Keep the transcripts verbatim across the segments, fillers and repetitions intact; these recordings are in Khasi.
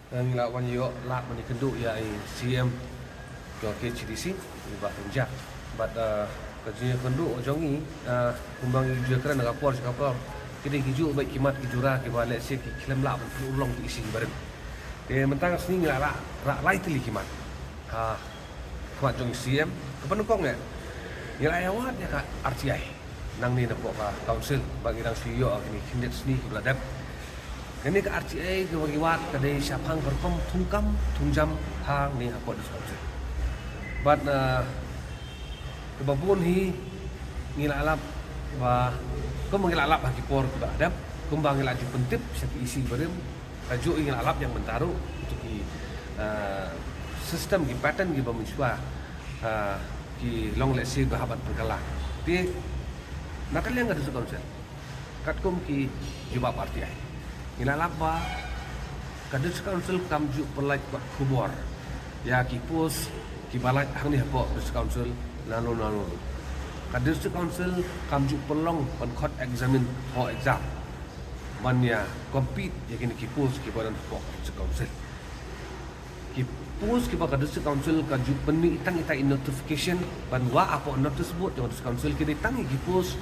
Ngi la wan ïoh lad ban ïakynduh ïa i C M jong K H A D C, i Bah Ynjah. Bad, uh, ka jingïakynduh jong ngi, uh, kumba ngi ju kren ha ka por sha ka por, ki dei ki juh bad ki mat ki jura kiba lehse ki khlem lah ban pynurlong ki ïing ki barim. Te mynta ka sngi ngi la rah, rah lai tylli ki mat ha khmat jong i C M. Kaba nyngkong eh, ngi la ïa wad ïa ka R T I nangne napoh ka council, ba ngi dang shu ïoh ha kine ki khyndiat sngi kiba la dep. Kane ka R T I kaba ngi wad ka dei shaphang ka rukom thungkam thungjam hangne hapoh District Council. Bad, uh, kaba bun hi ngi la lap ba, kumba ngi la lap ha ki por kiba la dep, kumba ngi la ju pyntip sha ki ïing ki barim, kajuh ngi la lap ïa mynta ruh, ïa ki, uh, system, ki pattern kiba mynshuwa, uh, ki long lehse ba hap ban pynkylla. Te na ka liang ka District Council, katkum ki jubab R T I, ngi la lap ba ka District Council kam ju pynlait kot khubor ïa ki post kiba lait hangne hapoh District Council nalor nalor. Ka District Council kam ju pynlong ban khot examine, hok exam ban ïa compete ïa kine ki post kiba don hapoh District Council. Ki post kiba ka District Council ka ju pynmih tang ita i notification ban wad hapoh notice board jong District Council, ki dei tang ki post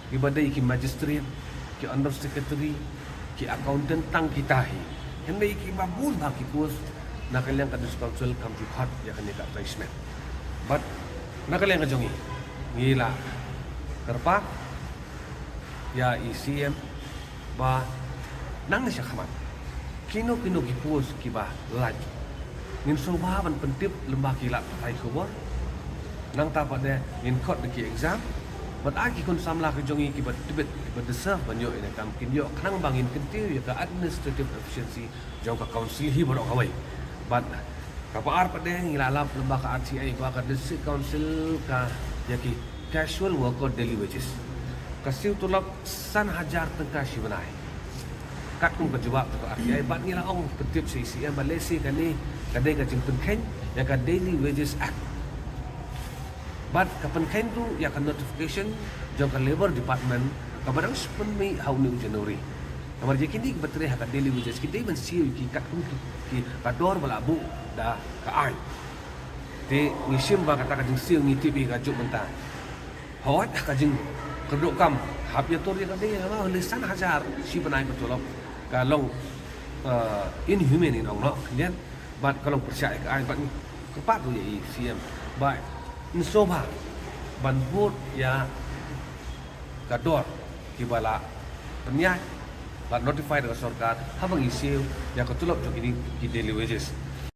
kiba dei ki magistrate, ki under secretary, ki accountant, tang kita hi. Hynrei kiba bun bha ki post na ka liang ka District Council kam ju khot ïa kane ka advertisement. Bad na ka liang ka jong ngi, ngi la kyrpad ïa i C M ba nangne shakhmat, kino kino ki post kiba lait, ngin sngewbha ban pyntip lyngba ki lad pathai khubor. Nangta pat de ngin khot da ki exam. Bad ai ki khun samla ki jong ngi kiba tbit, kiba deserve ban ïoh ïa kane ka kam, kin ïoh, khnang ba ngin kyntiew ïa ka administrative efficiency jong ka council hi baroh kawei. Bad kaba ar pat de ngi la lap lyngba ka R T I ba ka District Council ka ïa ki casual worker daily wages ka siew tulop san hajar tyngka shi bnai. Katkum ka jubab jong ka R T I, bad ngi la ong pyntip sha i C M ba lehse kane ka dei ka jingpynkheiñ ïa ka Daily Wages Act. Bad ka pynkheiñ ruh ïa ka notification jong ka Labour Department kaba dang shu pynmih ha une u January. Namar ïa kine kiba trei ha ka daily wages ki dei ban siew ïa ki katkum ki, ki, ka dor ba la buh da ka aiñ. Te ngi shim ba kata ka jingsiew ngi tip ïa kajuh mynta. Hooid, ha ka jingkyrduh kam hap ïatur ïa ka dei, haba hynrei san hajar shi bnai ka tulop ka long, eh, inhumane, ngi ong noh, khyndiat. Bad ka long pyrshah ïa ka aiñ, bad ngi kyrpad ruh ïa i C M ba yn sngewbha ban bud ïa ka dor kiba la pynïaid, la notify da ka sorkar, haba ngi siew ïa ka tulop jong kine ki daily wages.